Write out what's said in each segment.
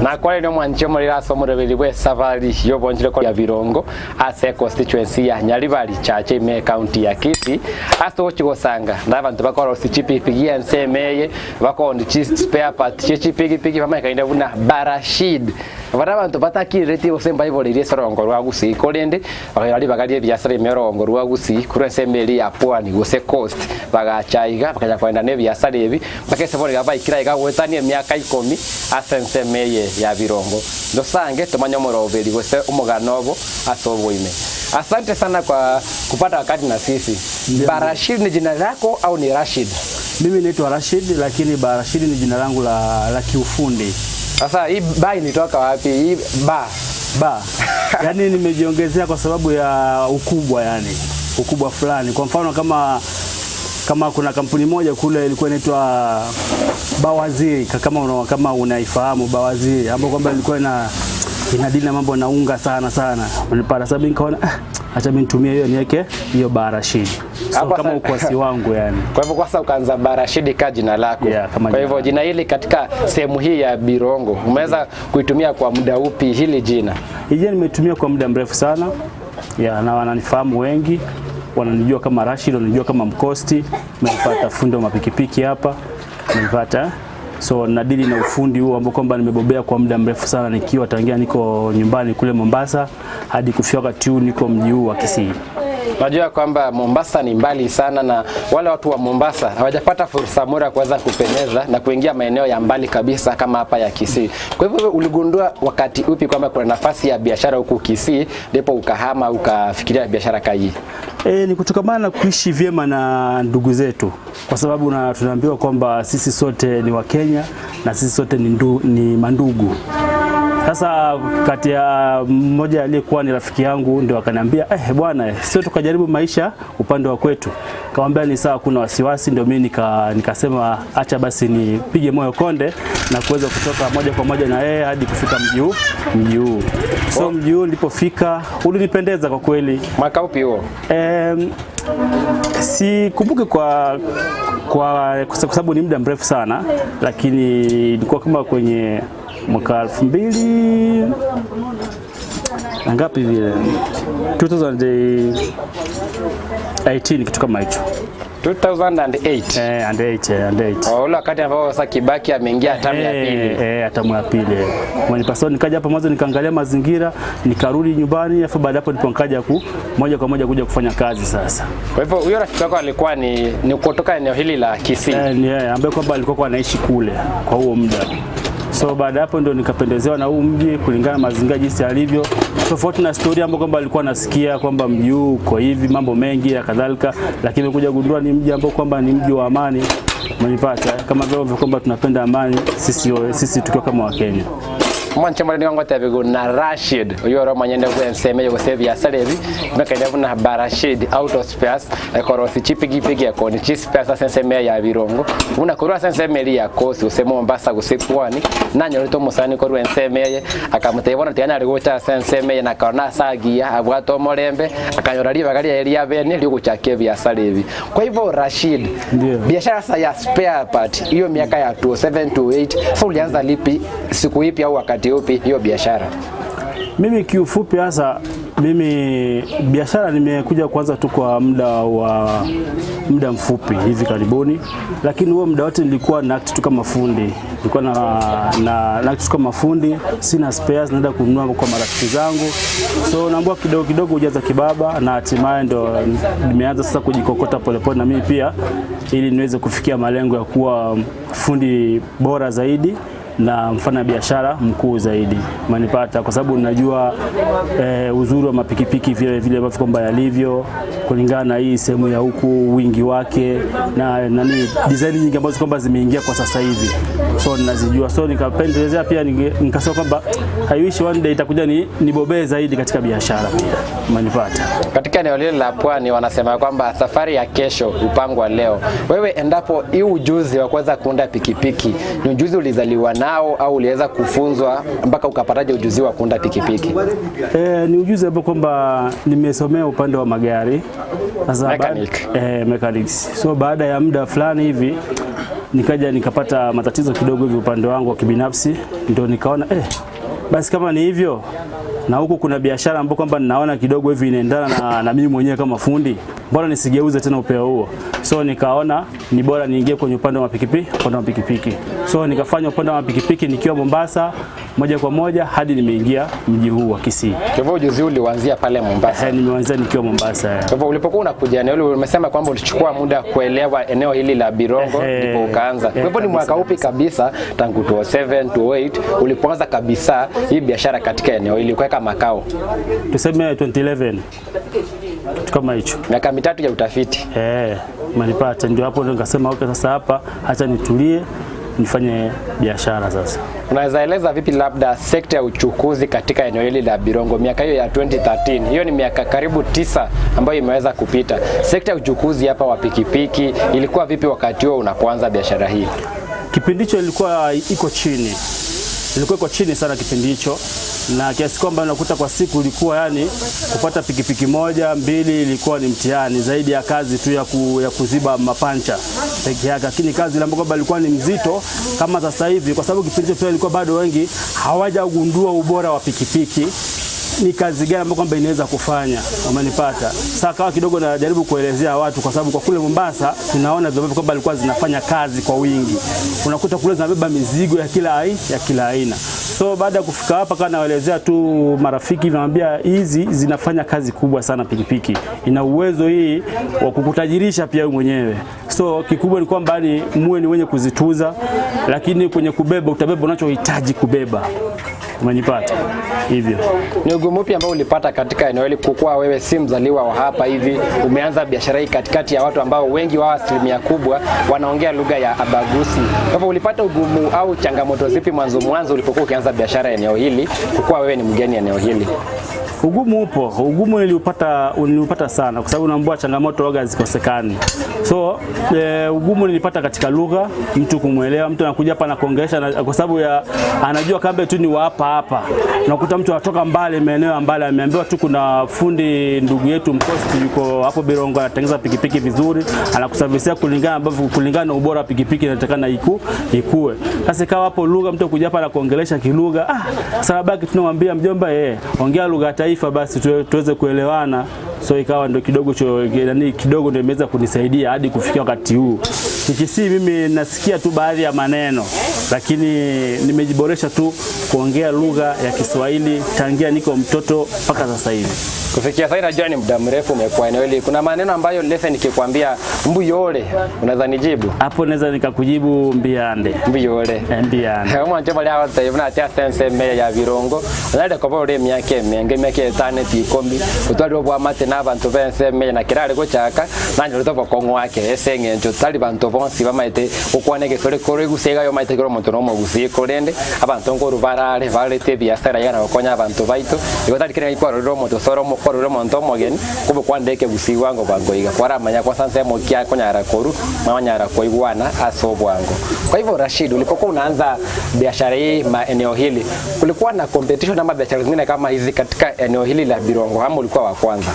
Na kwale ni mwanche mulira somurebeli bwe safari yobonjire ko ya Birongo ase constituency ya Nyaribari Chache me county ya Kisii ase ochigosanga n'abantu bakora chipipigi ensemeye bakondi chi spare part che chipigipigi bamaikainde buna Barashid bara abantu batakireti osemba ibolerie sorongo rwa Gusii korende bakayari bagarie biasara emirongo rwa Gusii kuri ensemeri ya Pwani gose coast bagachaiga bakaja kwenda ne biasara ebi bakese baikira iga gwetania emiaka 10 ase ensemeye ya Birongo ndosange tumanya omoroberi gose omoganobo ase oboime. Asante sana kwa kupata wakati na sisi. Barashid ni jina lako au ni Rashid? Mimi naitwa Rashid, lakini Barashid ni jina langu la kiufundi. Sasa hii ba initoka wapi? Hii ba ba yani nimejiongezea kwa sababu ya ukubwa, yani ukubwa fulani. Kwa mfano kama kuna kampuni moja kule ilikuwa inaitwa Bawaziri, kama unaifahamu Bawaziri, ambapo kwamba ilikuwa inadili na mambo na unga sana sana. Unipata sababu nikaona acha mimi nitumie hiyo niweke hiyo Barashid. So kama ukwasi wangu yani. Kwa hivyo kwa ukaanza Barashid ka jina lako. Yeah, kama kwa hivyo jina hili katika sehemu hii ya Birongo umeweza kuitumia kwa muda upi hili jina? Hili jina nimetumia kwa muda mrefu sana. Yeah, na wananifahamu wengi. Wananijua kama Rashid, wananijua kama Mkosti, nimepata fundi wa mapikipiki hapa, nimepata. So nadili na ufundi huo ambao kwamba nimebobea kwa muda mrefu sana nikiwa tangia niko nyumbani kule Mombasa hadi kufika wakati huu niko mji huu wa Kisii. Najua kwamba Mombasa ni mbali sana na wale watu wa Mombasa hawajapata fursa mura kuweza kupenyeza na kuingia maeneo ya mbali kabisa kama hapa ya Kisii. Kwa hivyo uligundua wakati upi kwamba kuna nafasi ya biashara huku Kisii ndipo ukahama ukafikiria biashara kai? Ni kutokana na kuishi vyema na ndugu zetu, kwa sababu na tunaambiwa kwamba sisi sote ni Wakenya na sisi sote ni mandugu. Sasa kati ya mmoja aliyekuwa ni rafiki yangu ndio akaniambia bwana, sio tukajaribu maisha upande wa kwetu. Nikamwambia ni sawa, kuna wasiwasi. Ndio mimi nikasema acha basi nipige moyo konde na kuweza kutoka moja kwa moja na yeye hadi kufika mji huu. So mji huu nilipofika ulinipendeza kwa kweli. Mwaka upi huo? Sikumbuki kwa sababu ni muda mrefu sana, lakini nilikuwa kama kwenye mwaka 2000 na ngapi vile, 2018 kitu kama hicho. 2008. And 8. Ule wakati ambao sasa Kibaki ameingia tamu ya pili. Tamu ya pili. Mwanipasao nikaja hapa mwanzo nikaangalia mazingira, nikarudi nyumbani, afu baada hapo ndipo nikaja moja kwa moja kuja kufanya kazi sasa. Kwa hivyo huyo rafiki wako alikuwa ni kutoka eneo hili la Kisii. Ni yeye ambaye kwamba alikuwa anaishi kule kwa huo muda. So baada hapo ndio nikapendezewa na huu mji kulingana na mazingira jinsi yalivyo, tofauti na story ambayo kwamba alikuwa nasikia kwamba mji huu uko hivi, mambo mengi na kadhalika, lakini nimekuja gundua ni mji ambao kwamba ni mji wa amani. Mnipata kama vile kwamba tunapenda amani sisi tukiwa kama Wakenya. Mwanche mwali wangu tabigo na Rashid uyo ro manyende ku enseme yo se biasara ebi mekaide buna Barashid auto spares ekorosi chipigipigi ekoni chi spares ase enseme ya Birongo buna korwa ase enseme ya kosi use Mombasa gose Pwani nanyorete omusani korwa enseme ye akamutebia bono tigana ari gocha ase enseme ye na karona asagia abwate omorembe akanyora ribaga riaye ria bene riogochaka ebiasara ebi. Kwa hivyo Rashid, biashara sasa ya spare part hiyo miaka ya 2007 to 8, so ulianza lipi, siku ipi au wakati upi hiyo biashara? Mimi kiufupi hasa mimi biashara nimekuja kuanza tu kwa muda mfupi hivi karibuni, lakini huo muda wote nilikuwa na act tu kama fundi. Nilikuwa na act tu kama fundi, sina spares, naenda kununua kwa marafiki zangu. So naambiwa kidogo kidogo hujaza kibaba, na hatimaye ndo nimeanza sasa kujikokota polepole na mimi pia ili niweze kufikia malengo ya kuwa fundi bora zaidi na mfanya biashara mkuu zaidi. Manipata kwa sababu najua uzuri wa mapikipiki vile vile ambavyo kwamba yalivyo kulingana na hii sehemu ya huku, wingi wake na nani design nyingi ambazo kwamba zimeingia kwa sasa hivi. So ninazijua. So nikapendelezea pia nikasema kwamba I wish one day itakuja nibobee zaidi katika biashara pia. Manipata. Katika eneo lile la Pwani wanasema kwamba safari ya kesho hupangwa leo. Wewe endapo hii ujuzi wa kuweza kuunda pikipiki ni ujuzi ulizaliwa nao au uliweza kufunzwa mpaka ukapataje ujuzi wa kuunda pikipiki? Ni ujuzi ambao kwamba nimesomea upande wa magari. Sasa mechanic. Mechanics. So baada ya muda fulani hivi Nikaja nikapata matatizo kidogo hivi upande wangu wa kibinafsi, ndio nikaona basi kama ni hivyo na huku kuna biashara ambayo kwamba ninaona kidogo hivi inaendana na mimi mwenyewe kama fundi, mbona nisigeuze tena upeo huo? So nikaona ni bora niingie kwenye upande wa pikipiki, upande wa pikipiki. So nikafanya upande wa pikipiki nikiwa Mombasa moja kwa moja hadi nimeingia mji huu wa Kisii. Kwa hivyo ujuzi ulianzia pale Mombasa? Nimeanzia nikiwa Mombasa. Kwa hivyo ulipokuwa unakuja eneo hili, umesema kwamba ulichukua muda kuelewa eneo hili la Birongo ndipo ukaanza. Kwa hivyo ni mwaka upi kabisa tangu 2007 2008 ulipoanza kabisa hii biashara katika eneo hili kuweka makao? Tuseme 2011 kitu kama hicho. Miaka mitatu ya utafiti. Manipata ndio hapo ndio nikasema okay, sasa hapa acha nitulie nifanye biashara sasa. Unaweza eleza vipi labda sekta ya uchukuzi katika eneo hili la Birongo miaka hiyo ya 2013, hiyo ni miaka karibu 9 ambayo imeweza kupita. Sekta ya uchukuzi hapa wa pikipiki ilikuwa vipi wakati huo unapoanza biashara hii? Kipindi hicho ilikuwa iko chini. Ilikuwa iko chini sana kipindi hicho, na kiasi kwamba unakuta kwa siku ilikuwa yani kupata pikipiki moja mbili ilikuwa ni mtihani zaidi ya kazi tu ya kuziba mapancha peke yake, lakini kazi ile ambayo ilikuwa ni mzito kama sasa hivi, kwa sababu kipindi hicho pia ilikuwa bado wengi hawajagundua ubora wa pikipiki ni kazi gani ambayo kwamba inaweza kufanya, umenipata? Sasa kawa kidogo najaribu kuelezea watu, kwa sababu kwa kule Mombasa tunaona vyombo kwamba alikuwa zinafanya kazi kwa wingi, unakuta kule zinabeba mizigo ya kila aina. So baada ya kufika hapa, kana naelezea tu marafiki, nawaambia hizi zinafanya kazi kubwa sana, pikipiki ina uwezo hii wa kukutajirisha pia wewe mwenyewe. So kikubwa ni kwamba ni muwe ni wenye kuzituza, lakini kwenye kubeba utabeba unachohitaji kubeba, umenipata? Hivyo. Ni ugumu upi ambao ulipata katika eneo hili, kukua wewe si mzaliwa wa hapa hivi, umeanza biashara hii katikati ya watu ambao wengi wao asilimia kubwa wanaongea lugha ya Abagusi? Kwa hivyo ulipata ugumu au changamoto zipi mwanzo ulipokuwa ukianza biashara eneo hili, kukua wewe ni mgeni eneo hili? Ugumu upo, ugumu niliupata sana, kwa sababu naambua changamoto waga zikosekani. So ugumu nilipata katika lugha, mtu kumuelewa, mtu anakuja hapa na kuongelesha kwa sababu ya anajua kambe tu ni wa hapa hapa. Unakuta mtu anatoka mbali, maeneo mbali, ameambiwa tu kuna fundi ndugu yetu Mkosti yuko hapo Birongo anatengeneza pikipiki vizuri, anakusafishia kulingana na ubora wa pikipiki inatakana ikue. Sasa ikawa hapo lugha, mtu kuja hapa na kuongelesha kilugha, sasa baki tunamwambia mjomba, ongea lugha taifa basi tuweze kuelewana. So ikawa ndio kidogo kidogo ndio imeweza kunisaidia hadi kufikia wakati huu. Nikisii mimi nasikia tu baadhi ya maneno, lakini nimejiboresha tu kuongea lugha ya Kiswahili tangia niko mtoto mpaka sasa hivi. Kufikia sasa najua ni muda mrefu umekuwa eneo hili. Kuna maneno ambayo lese nikikwambia mbuyole unaweza nijibu? Hapo naweza nikakujibu mbiande. Mbuyole. Mbiande. Kama nje bali hawa taifa na tia sense me ya Birongo. Nalde kwa bole miaka menge miaka 5 tikomi. Utwali bwa mate na abantu bense me na kirale gochaka nanje rutobo kongo wake esenge njo tali bantu bonsi bamaite ukwaneke sore kore gusega yo maite koro muntu no mugusi korende abantu ngo rubarale balete biashara yana bakonya abantu baito. Igo tali kire ikwa roro moto soro mo kororo muntu omogeni kubo kwandeke gusiwa ngo bangoiga kwaramanya kwa sanse mokia konyara koru mawanyara koigwana aso bwango. Kwa hivyo Rashid, ulipokuwa unaanza biashara hii maeneo hili, kulikuwa na competition ama biashara zingine kama hizi katika eneo hili la Birongo ama ulikuwa wa kwanza?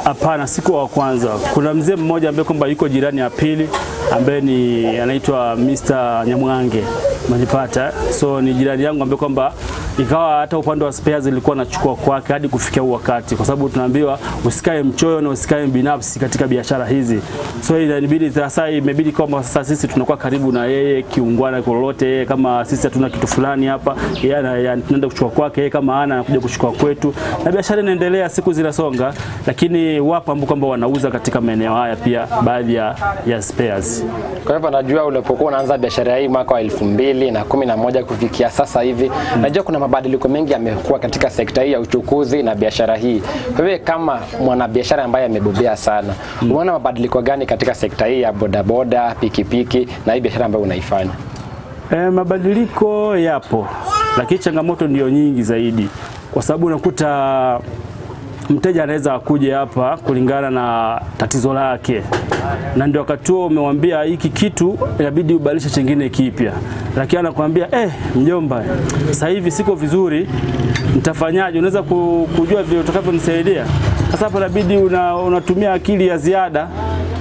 Hapana, sikuwa wa kwanza. Kuna mzee mmoja ambaye kwamba yuko jirani ya pili ambaye ni anaitwa Mr. Nyamwange, manipata. So ni jirani yangu ambaye kwamba ikawa hata upande wa spares ilikuwa nachukua kwake hadi kufikia huo wakati, kwa sababu tunaambiwa usikae mchoyo na usikae binafsi katika biashara hizi. So inabidi sasa, imebidi kwamba sasa sisi tunakuwa karibu na yeye kiungwana kwa lolote. Yeye kama sisi hatuna kitu fulani hapa, yeye tunaenda kuchukua kwake, yeye kama hana anakuja kuchukua kwetu, na biashara inaendelea, siku zinasonga. Lakini wapo ambao kwamba wanauza katika maeneo haya pia baadhi ya spares. Kwa hivyo najua ulipokuwa unaanza biashara hii mwaka wa 2011 kufikia sasa hivi, najua kuna mabadiliko mengi yamekuwa katika sekta hii ya uchukuzi na biashara hii. Wewe kama mwanabiashara ambaye amebobea sana, unaona mabadiliko gani katika sekta hii ya bodaboda, pikipiki na hii biashara ambayo unaifanya? Mabadiliko yapo, lakini changamoto ndio nyingi zaidi, kwa sababu unakuta mteja anaweza akuje hapa kulingana na tatizo lake, na ndio wakati huo umemwambia hiki kitu inabidi ubadilishe chingine kipya, lakini anakuambia mjomba, sasa hivi siko vizuri, nitafanyaje? Unaweza kujua vile utakavyonisaidia? Sasa hapo inabidi unatumia akili ya ziada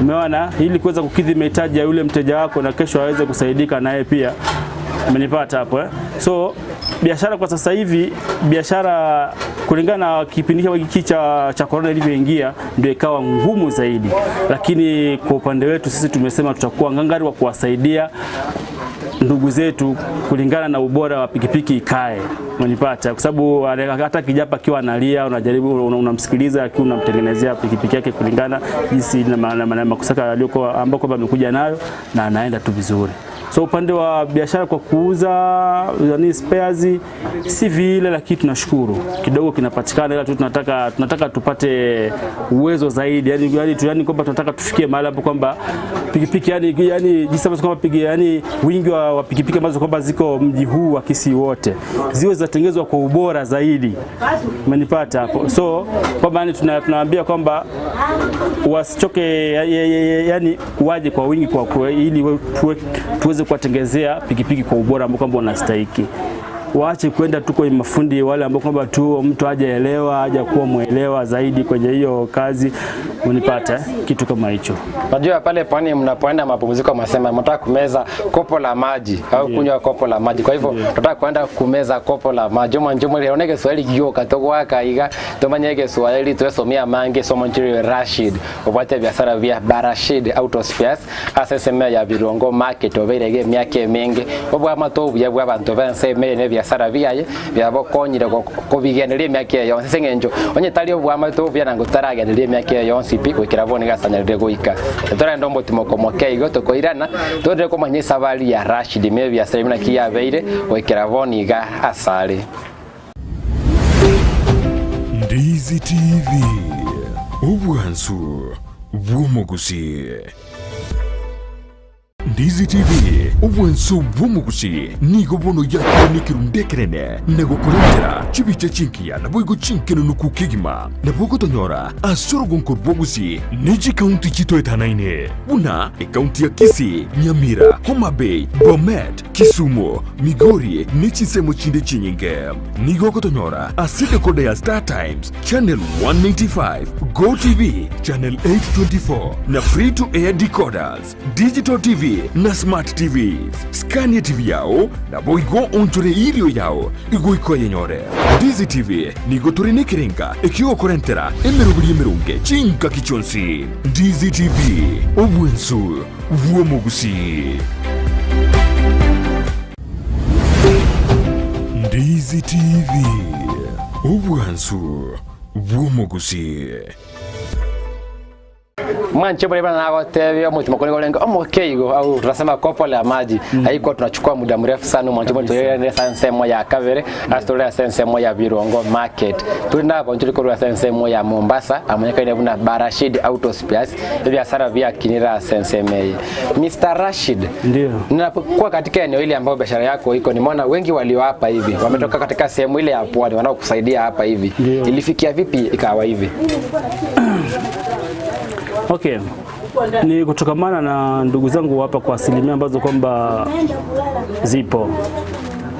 Umeona, ili kuweza kukidhi mahitaji ya yule mteja wako na kesho aweze kusaidika naye pia. Umenipata hapo eh? So biashara kwa sasa hivi, biashara kulingana na kipindi hiki cha corona ilivyoingia ndio ikawa ngumu zaidi, lakini kwa upande wetu sisi tumesema tutakuwa ngangari wa kuwasaidia ndugu zetu kulingana na ubora wa pikipiki ikae. Unanipata? Kwa sababu hata kijapa akiwa analia unajaribu unamsikiliza, akiwa unamtengenezea pikipiki yake kulingana jinsi na makusaka aliyokuwa ambako kwamba amekuja nayo, na anaenda tu vizuri. So upande wa biashara kwa kuuza yani spares si vile, lakini tunashukuru kidogo kinapatikana, ila tu tunataka tupate uwezo zaidi, yani kwamba tunataka tufikie mahali hapo kwamba pikipiki yani jinsi ambavyo kwamba yani wingi wa pikipiki ambazo kwamba ziko mji huu wa Kisii wote ziwe zinatengenezwa kwa ubora zaidi. Umenipata hapo? So kwamba yani tunawaambia kwamba wasichoke, yani waje kwa wingi kwa ili tuweze kuwatengezea pikipiki kwa ubora ambao kwamba wanastahili. Waache kwenda tu kwenye mafundi wale ambao kwamba tu mtu hajaelewa, hajakuwa muelewa zaidi kwenye hiyo kazi. Unipata kitu kama hicho. Najua pale pwani mnapoenda mapumziko mnasema mnataka kumeza kopo la maji au kunywa kopo la maji. Kwa hivyo tunataka kwenda kumeza kopo la maji. Mwanjo mwe Kiswahili kio katogwa kaiga tumanye Kiswahili twesomia mange somo nchiri Rashid obwate biashara vya Barashid Auto Spares aseseme ya Birongo Market oberege myake menge obwa matobu ya abantu bense mene biashara byaye byabokonyire kobigenderia myake yonse sengenjo onye tali obwa matobu bya ngutaragenderia myake yonse pi gwikira bone gasanyarire goika torenda omotimo komoke igo tokoirana tondire komanya esabari ya Rashid me biashara bina kiyabeire gwikira bone iga asare. Ndizi TV obwansu bw'omugusi. Ndizi TV obwansu bw'omugusi nigo bono yakinikirundekerene nagokurentera chibicha chinkiya naboigo chinkeno nukukigima nabogotonyora asorogonko bwogusi neji kaunti chitoetanaine buna ekaunti ya Kisii, Nyamira, Homa Bay, Bomet, Kisumu, Migori nechisemo chinde chinyinge. Nigo gotonyora aside koda ya Star Times Channel 195, Go TV Channel 824 na free to air decoders, digital TV na smart TVs. Skania TV yao na boigo onchore irio yao igoiko yenyore. Ndizi TV nigo turinikiringa ikiyo korentera emerubuli emerunge chinka kichonsi. Ndizi TV obwensu bw'omugusi. Ndizi TV obwansu bw'omugusi. Mwanche bwana na wote omutima kone golenga omokeigo au tunasema kopo la maji. Haiko tunachukua muda mrefu sana mwanche bwana tuende sensemo ya Kavere astolea sensemo ya Birongo Market. Tulinda bonchuli kwa sensemo ya Mombasa amanyaka ine buna Barashid Auto Spares biashara vya kinira senseme. Mr. Rashid, ndio ninapokuwa katika eneo hili ambapo biashara yako iko, nimeona wengi walio hapa hivi wametoka katika sehemu ile ya pwani wanaokusaidia hapa hivi. Ilifikia vipi ikawa hivi? Okay, ni kutokamana na ndugu zangu hapa kwa asilimia ambazo kwamba zipo.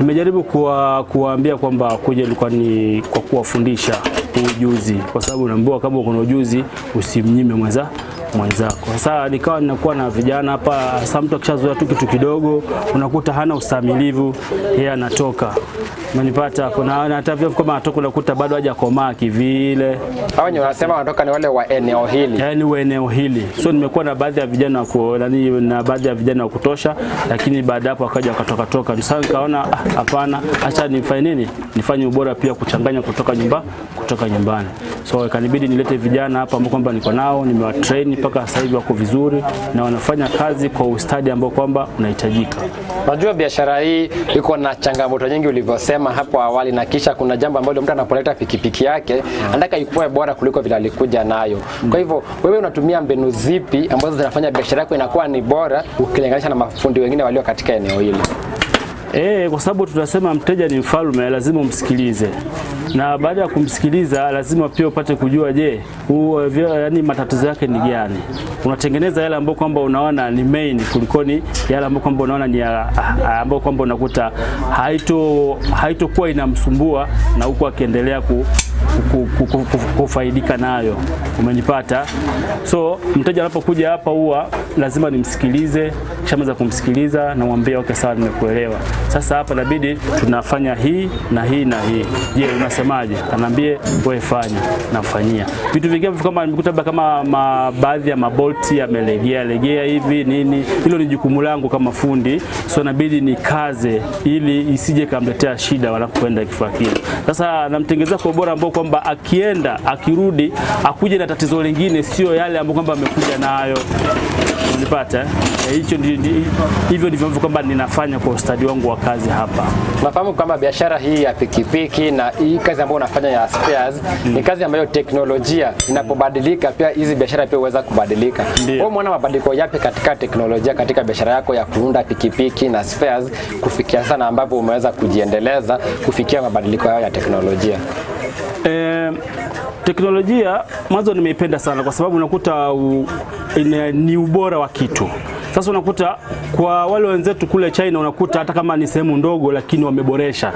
Nimejaribu kuwaambia kwamba kuja ilikuwa ni kwa kuwafundisha ujuzi, kwa sababu unaambiwa kama uko na ujuzi usimnyime mwenzako. Sasa nikawa ninakuwa na vijana hapa, sasa mtu akishazoea tu kitu kidogo unakuta hana ustahimilivu, yeye anatoka. Unanipata hapo? Na hata vile kama anatoka unakuta bado hajakomaa kivile. Hao wenye wanasema wanatoka ni wale wa eneo hili. Yaani wa eneo hili. So nimekuwa na baadhi ya vijana na baadhi ya vijana wa kutosha, lakini baada hapo wakaja wakatoka toka. Sasa nikaona hapana, acha nifanye nini? Nifanye ubora pia kuchanganya kutoka nyumbani. So ikanibidi nilete vijana hapa ambao kwamba niko nao, nimewatrain mpaka sasa hivi wako vizuri na wanafanya kazi kwa ustadi ambao kwamba unahitajika. Najua biashara hii iko na changamoto nyingi ulivyosema hapo awali, na kisha kuna jambo ambalo mtu anapoleta pikipiki yake anataka ikuwe bora kuliko vile alikuja nayo. Kwa hivyo wewe unatumia mbinu zipi ambazo zinafanya biashara yako inakuwa ni bora ukilinganisha na mafundi wengine walio katika eneo hili? Kwa sababu tunasema mteja ni mfalme, lazima umsikilize. Na baada ya kumsikiliza lazima pia upate kujua je, yani matatizo yake ni gani. Unatengeneza yale ambayo kwamba unaona ni main kuliko ni yale ambayo kwamba unaona ni ambayo kwamba unakuta haitokuwa inamsumbua na huko akiendelea kufaidika nayo. Umenipata? So mteja anapokuja hapa huwa lazima nimsikilize, kishamaliza kumsikiliza namwambia okay, sawa, nimekuelewa. Sasa hapa inabidi tunafanya hii na hii na hii. Je, unasemaje? Anaambie wewe fanya, namfanyia. Vitu vingine kama nimekuta labda kama baadhi ya mabolti yamelegea legea hivi nini, hilo ni jukumu langu kama fundi, so inabidi nikaze ili isije kamletea shida wanapoenda kifaa kile. Sasa namtengenezea kwa ubora ambao kwamba akienda akirudi akuje na tatizo lingine, sio yale ambayo kwamba amekuja nayo. Unipata? Hicho hivyo ndivyo kwamba ninafanya kwa ustadi wangu wa kazi hapa. Nafahamu kwamba biashara hii ya pikipiki na hii kazi ambayo unafanya ya spares ni kazi ambayo teknolojia inapobadilika pia hizi biashara pia huweza kubadilika. Wewe umeona mabadiliko yapi katika teknolojia katika biashara yako ya kuunda pikipiki na spares kufikia sasa na ambapo umeweza kujiendeleza kufikia mabadiliko hayo ya teknolojia? Teknolojia mwanzo nimeipenda sana kwa sababu unakuta ni ubora wa kitu. Sasa unakuta kwa wale wenzetu kule China unakuta hata kama ni sehemu ndogo lakini wameboresha.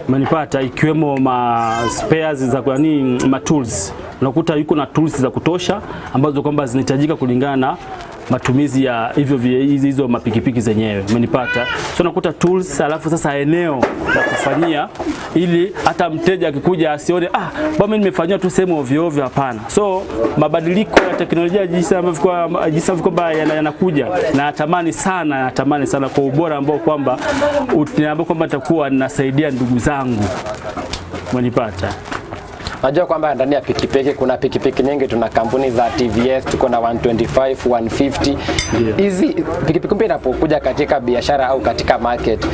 Umenipata, ikiwemo ma spares za yani ma tools. Unakuta yuko na tools za kutosha ambazo kwamba zinahitajika kulingana na matumizi ya hivyo hizo mapikipiki zenyewe. Umenipata? So unakuta tools, alafu sasa eneo la kufanyia ili hata mteja akikuja asione ah, bwana mimi nimefanyia tu sehemu ovyo ovyo. Hapana. So mabadiliko ya teknolojia jinsi ambavyo kwamba yanakuja, na natamani sana kwa ubora ambao kwamba nitakuwa ninasaidia ndugu zangu. Umenipata? Najua kwamba ndani ya pikipiki kuna pikipiki nyingi, tuna kampuni za TVS, tuko na 125, 150. Hizi pikipiki mpya inapokuja katika biashara au katika market,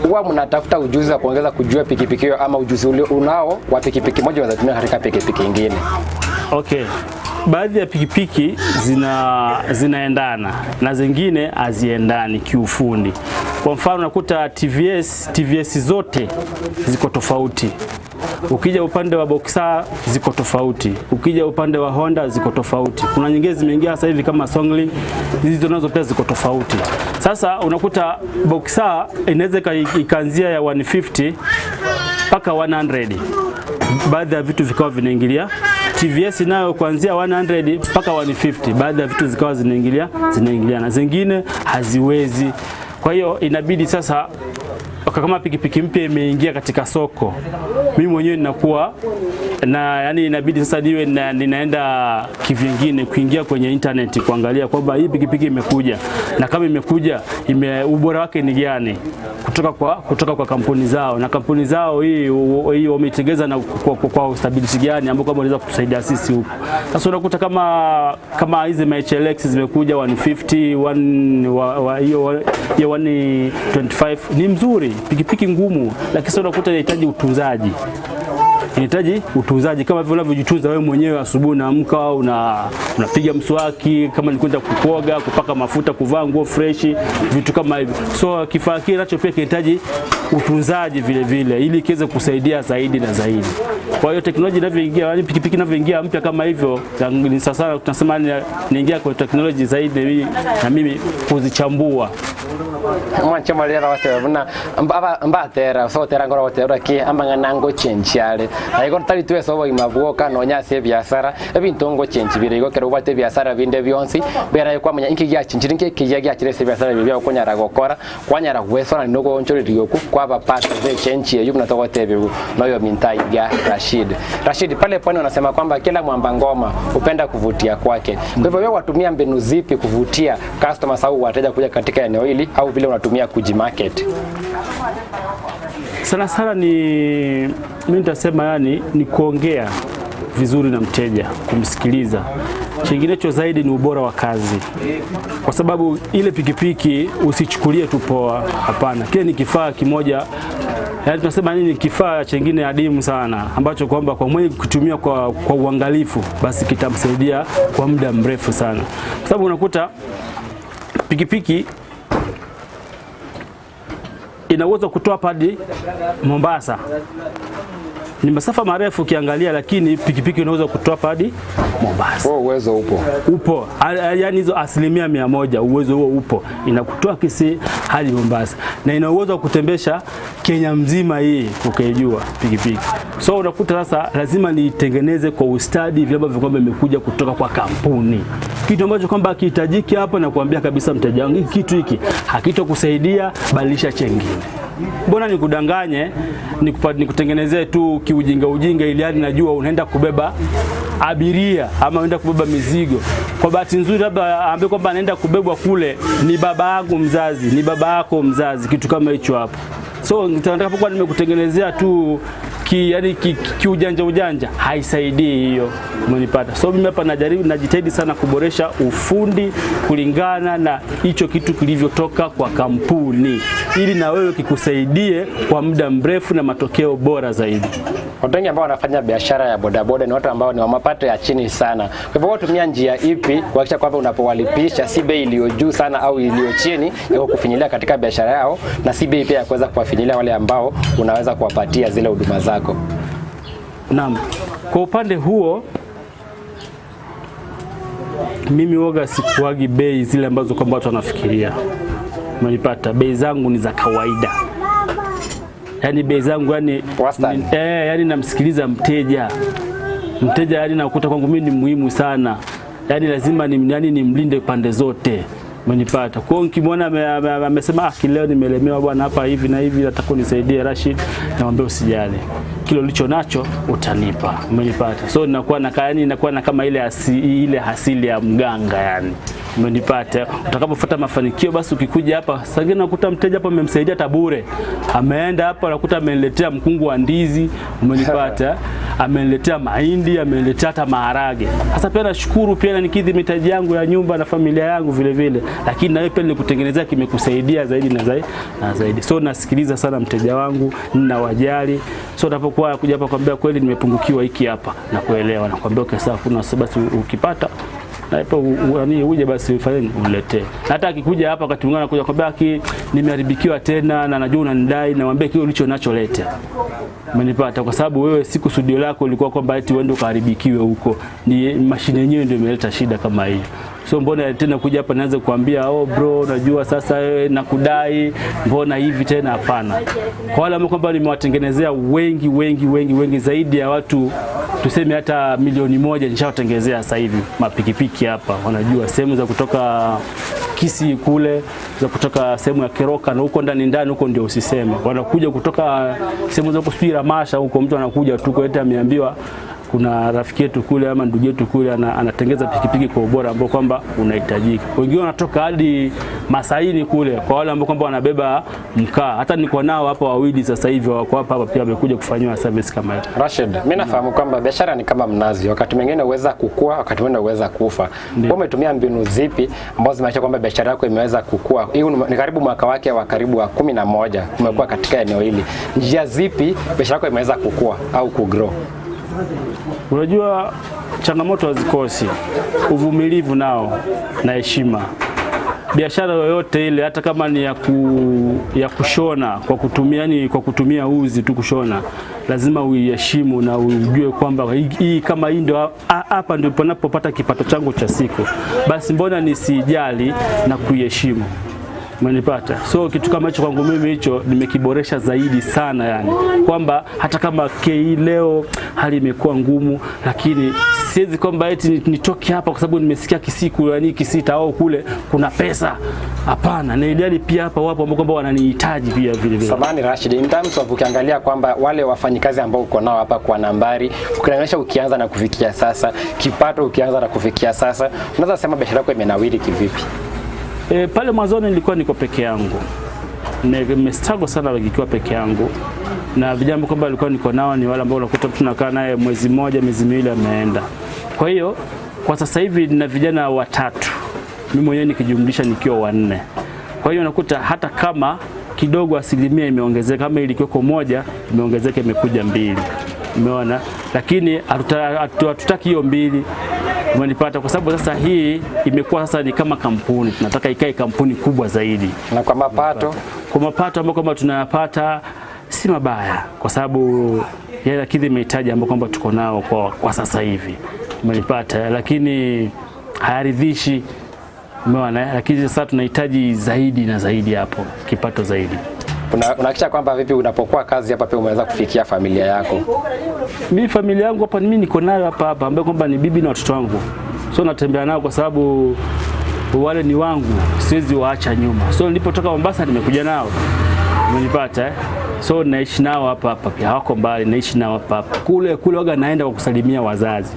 huwa mnatafuta ujuzi wa kuongeza kujua pikipiki hiyo ama ujuzi ule unao wa pikipiki moja unaweza katika pikipiki nyingine? Okay. Baadhi ya pikipiki zinaendana na zingine haziendani kiufundi. Kwa mfano unakuta TVS zote ziko tofauti. Ukija upande wa Boxer ziko tofauti, ukija upande wa Honda ziko tofauti. Kuna nyingine zimeingia sasa hivi kama Songli, hizi nazo pia ziko tofauti. Sasa unakuta Boxer inaweza ikaanzia ya 150 mpaka 100. Baadhi ya vitu vikawa vinaingilia. TVS nayo kuanzia 100 mpaka 150, baadhi ya vitu zikawa zinaingilia na zingine haziwezi. Kwa hiyo inabidi sasa kama pikipiki mpya imeingia katika soko, mimi mwenyewe ninakuwa na yani inabidi sasa niwe ninaenda kivingine kuingia kwenye internet kuangalia kwamba hii pikipiki imekuja, na kama imekuja ubora wake ni gani kutoka kwa kampuni zao, na kampuni zao hii wameitengeza na kwa stability gani ambayo kama wanaweza kutusaidia sisi huku. Sasa unakuta kama hizi HLX zimekuja 150, hiyo 125 ni mzuri, pikipiki ngumu, lakini sasa unakuta inahitaji utunzaji. Inahitaji utunzaji kama vile unavyojitunza wewe mwenyewe. Asubuhi unaamka, unapiga mswaki, kama ni kwenda kukoga, kupaka mafuta, kuvaa nguo fresh, vitu kama hivyo. So kifaa kile nacho pia kinahitaji utunzaji vile vile ili kiweze kusaidia zaidi na zaidi. Kwa hiyo teknolojia inavyoingia, yani pikipiki inavyoingia mpya kama hivyo, ni sasa tunasema niingia kwa teknolojia zaidi na mimi kuzichambua. Mwancho malera wate buna mbatera so tera ngoro wate ki amba nango change yale aigo tali tuwe so imabwoka no nyase biashara ebintu ngo change bire igo kero bate biashara binde byonsi bera kwa manya inki gya change inki kya gya chire biashara bibya okonyara gokora kwanyara gwesora noko onchoriri ku kwaba part the change yeyu mnatoka tebe noyo mintai ya Rashid pale pwani wanasema kwamba kila mwamba ngoma upenda kuvutia kwake. Kwa hivyo wewe watumia mbinu zipi kuvutia customers au wateja kuja katika eneo hili au vile unatumia kujimarket? Sana sana ni mimi nitasema yani ni kuongea vizuri na mteja, kumsikiliza. Kinginecho zaidi ni ubora wa kazi. Kwa sababu ile pikipiki usichukulie tu poa, hapana. Kile ni kifaa kimoja, yaani tunasema nini, kifaa chengine adimu sana ambacho kwamba kwa mwenye kutumia kwa uangalifu basi kitamsaidia kwa muda mrefu sana. Kwa sababu unakuta pikipiki ina uwezo kutoa hadi Mombasa. Ni masafa marefu ukiangalia, lakini pikipiki inaweza kutoa hadi Mombasa. Huo uwezo upo. Upo. Yaani hizo 100% uwezo huo upo. Inakutoa Kisii hadi Mombasa. Na ina uwezo wa kutembesha Kenya mzima hii ukijua pikipiki. So unakuta sasa lazima nitengeneze kwa ustadi vile ambavyo kwamba imekuja kutoka kwa kampuni, kitu ambacho kwamba hakihitajiki hapa, na kuambia kabisa mteja wangu hiki kitu hiki hakitokusaidia, badilisha chengine. Mbona nikudanganye nikutengenezee tu kiujinga ujinga, ili hadi najua unaenda kubeba abiria ama unaenda kubeba mizigo. Kwa bahati nzuri labda aambie kwamba anaenda kubebwa kule ni baba yangu mzazi, ni baba yako mzazi, kitu kama hicho hapo. So nitakapokuwa nimekutengenezea tu yani kiujanja ujanja haisaidii hiyo, umenipata? So mimi hapa najaribu, najitahidi sana kuboresha ufundi kulingana na hicho kitu kilivyotoka kwa kampuni, ili na wewe kikusaidie kwa muda mrefu na matokeo bora zaidi. Watu wengi ambao wanafanya biashara ya bodaboda ni watu ambao ni wa mapato ya chini sana. Kwa hivyo wewe tumia njia ipi kuhakikisha kwamba unapowalipisha si bei iliyo juu sana au iliyo chini ya kufinyilia katika biashara yao, na si bei pia ya kuweza kuwafinyilia wale ambao unaweza kuwapatia zile huduma zako? Naam, kwa upande huo mimi woga sikuagi bei zile ambazo kwamba watu wanafikiria. Umenipata? Bei zangu ni za kawaida. Yaani bei zangu yani, Wastani. Yani namsikiliza mteja. Mteja yani nakuta kwangu mimi ni muhimu sana. Yaani lazima yani nimlinde pande zote. Umenipata? Kwa hiyo nikimwona amesema leo nimelemewa bwana hapa hivi na hivi, nataka unisaidie Rashid, namwambia usijali, kile ulicho nacho utanipa. Umenipata? So ninakuwa na yani nakuwa na kama ile hasili ya mganga yani. Umenipata? Utakapofuata mafanikio basi ukikuja hapa saa nyingine unakuta mteja hapa amemsaidia hata bure. Ameenda hapa unakuta ameniletea mkungu wa ndizi, umenipata? Ameniletea mahindi, ameniletea hata maharage. Sasa pia nashukuru pia na nikidhi mitaji yangu ya nyumba na familia yangu vile vile. Lakini na wewe pia nilikutengenezea kimekusaidia zaidi na zaidi na zaidi. So nasikiliza sana mteja wangu, ninawajali. So unapokuwa kuja hapa kwambia kweli nimepungukiwa hiki hapa, na kuelewa na kuambia okay sawa, kuna sababu ukipata na hapo uje basi ufanye uniletee. Na hata akikuja hapa wakati mwingine anakuja kwambia nimeharibikiwa tena na najua unanidai, namwambia kile ulicho nacho lete. Umenipata? Kwa sababu wewe si kusudio lako ilikuwa kwamba eti uende ukaharibikiwe huko. Ni mashine yenyewe ndio imeleta shida kama hiyo. So mbona tena kuja hapa naanza kuambia oh bro, unajua sasa wewe nakudai, mbona hivi tena? Hapana. Kwa wale ambao kwamba nimewatengenezea wengi wengi wengi wengi zaidi ya watu tuseme hata 1,000,000 nishawatengenezea sasa hivi mapikipiki hapa. Wanajua sehemu za kutoka Kisii kule, za kutoka sehemu ya Keroka na huko ndani ndani huko ndio usiseme. Wanakuja kutoka sehemu za huko Ramasha huko, mtu anakuja tu kwa eti ameambiwa kuna rafiki yetu kule ama ndugu yetu kule anatengeza pikipiki kwa ubora ambao kwamba unahitajika. Wengine wanatoka hadi Masaini kule kwa wale ambao kwamba wanabeba mkaa. Hata niko nao hapa wawili sasa hivi wako hapa hapa pia wamekuja kufanywa service kama hiyo. Rashid, mimi nafahamu kwamba biashara ni kama mnazi, wakati mwingine uweza kukua, wakati mwingine uweza kufa. Wewe umetumia mbinu zipi ambazo zimehakikisha kwamba biashara yako imeweza kukua? Hii ni karibu mwaka wake wa karibu wa 11 umekuwa katika eneo hili. Njia zipi biashara yako imeweza kukua au kugrow? Unajua changamoto hazikosi, uvumilivu nao na heshima. Biashara yoyote ile hata kama ni ya kushona kwa kutumia, yani kwa kutumia uzi tu kushona, lazima uiheshimu na ujue kwamba hii kama hii ndio hapa ndio panapopata kipato changu cha siku, basi mbona nisijali na kuiheshimu. Umenipata? So kitu kama hicho kwangu mimi hicho nimekiboresha zaidi sana, yani kwamba hata kama KI leo hali imekuwa ngumu, lakini siwezi kwamba eti nitoke hapa kwa sababu nimesikia Kisiku yani Kisita au kule kuna pesa. Hapana, na idadi pia hapa wapo ambao kwamba wananihitaji pia vile vile. Samahani Rashid, in terms of ukiangalia kwamba wale wafanyikazi ambao uko nao hapa kwa nambari, ukilinganisha ukianza na kufikia sasa, kipato ukianza na kufikia sasa, unaweza sema biashara yako imenawiri kivipi? Pale mwanzoni nilikuwa niko peke yangu. Nimestruggle sana nikiwa peke yangu. Na vijana kwamba nilikuwa niko nao ni wale ambao unakuta tunakaa naye mwezi mmoja, miezi miwili ameenda. Kwa hiyo kwa sasa hivi nina vijana watatu. Mimi mwenyewe nikijumlisha nikiwa wanne. Kwa hiyo unakuta hata kama kidogo asilimia imeongezeka, kama ilikuwa moja imeongezeka imekuja 2. Umeona? Lakini hatutaki hiyo 2. Umenipata? Kwa sababu sasa hii imekuwa sasa ni kama kampuni, tunataka ikae kampuni kubwa zaidi. Na kwa mapato? Kwa mapato ambayo kwamba tunayapata si mabaya, kwa sababu yanakidhi mahitaji ambayo kwamba tuko nao kwa sasa hivi. Umenipata? Lakini hayaridhishi. Umeona? Lakini sasa tunahitaji zaidi na zaidi hapo, kipato zaidi. Unahakikisha kwamba vipi unapokuwa kazi hapa pia umeweza kufikia familia yako? Mimi familia yangu hapa mimi niko nayo hapa hapa, ambayo kwamba ni bibi na watoto wangu, so natembea nao kwa sababu wale ni wangu, siwezi waacha nyuma. So nilipotoka Mombasa nimekuja nao, umenipata eh? So naishi nao hapa hapa pia, hawako mbali, naishi nao hapa hapa. Kule kule waga naenda kwa kusalimia wazazi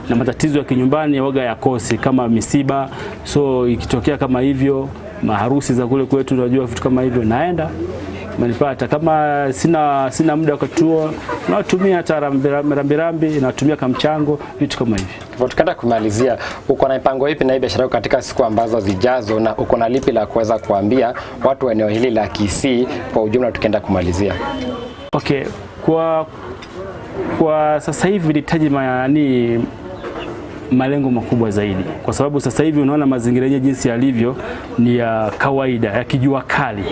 na matatizo ya kinyumbani waga yakosi kama misiba, so ikitokea kama hivyo maharusi za kule kwetu, unajua vitu kama hivyo, naenda umenipata. Kama sina muda wakati huo, natumia hata rambirambi, natumia kamchango, vitu kama hivyo. Hivyo tukaenda kumalizia, uko na mipango ipi na hii biashara yako katika siku ambazo zijazo, na uko na lipi la kuweza kuambia watu wa eneo hili la Kisii kwa ujumla, tukienda kumalizia? Okay, kwa sasa hivi nilihitaji malengo makubwa zaidi, kwa sababu sasa hivi unaona mazingira yenyewe jinsi yalivyo ni ya kawaida ya kijua kali,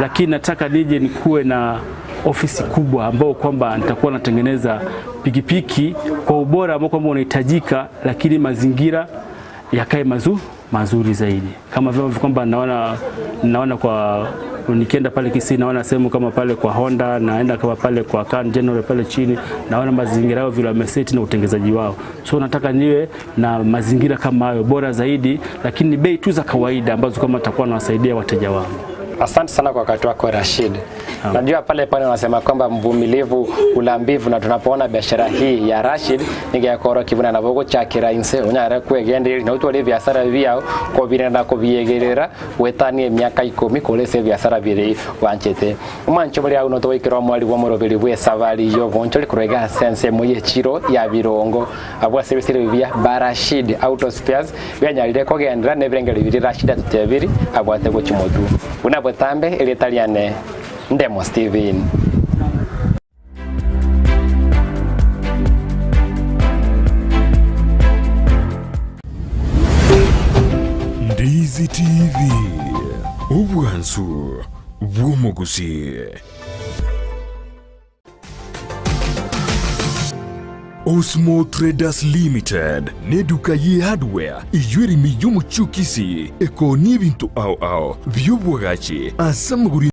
lakini nataka nije nikuwe na ofisi kubwa ambao kwamba nitakuwa natengeneza pikipiki kwa ubora ambao kwamba unahitajika, lakini mazingira yakae mazuri zaidi, kama vile kwamba naona kwa nikienda pale Kisii naona sehemu kama pale kwa Honda, naenda kama pale kwa Can General pale chini, naona mazingira yao vile wameseti na utengenezaji wao. So nataka niwe na mazingira kama hayo bora zaidi, lakini bei tu za kawaida ambazo kama nitakuwa nawasaidia wateja wangu. Asante sana kwa wakati wako Rashid. Najua pale pale wanasema kwamba mvumilivu hula mbivu, na tunapoona biashara hii ya Rashid nigekoro kibuna na bogo chakira inse unyare kwegenderi na utware biashara byao kobirenda kobiegerera wetanie miaka 10 kolese biashara biri wanchete umwancho bali auno toikira mwali wa moroberi bwe safari yo boncholi kurega sense moye chiro ya birongo abwa service bya Barashid Auto Spares byanyalire kogendera nebirengeri biri Rashid atutebiri abwate gochimodu unabotambe elitaliane Ndemo Steven. Ndizi TV, obwansu bw'omuguzi. Osmo Traders Limited neduka ye hardware ijwerimi y'omuchukisi ekoni ebintu ao ao by'obwagachi ase amaguru.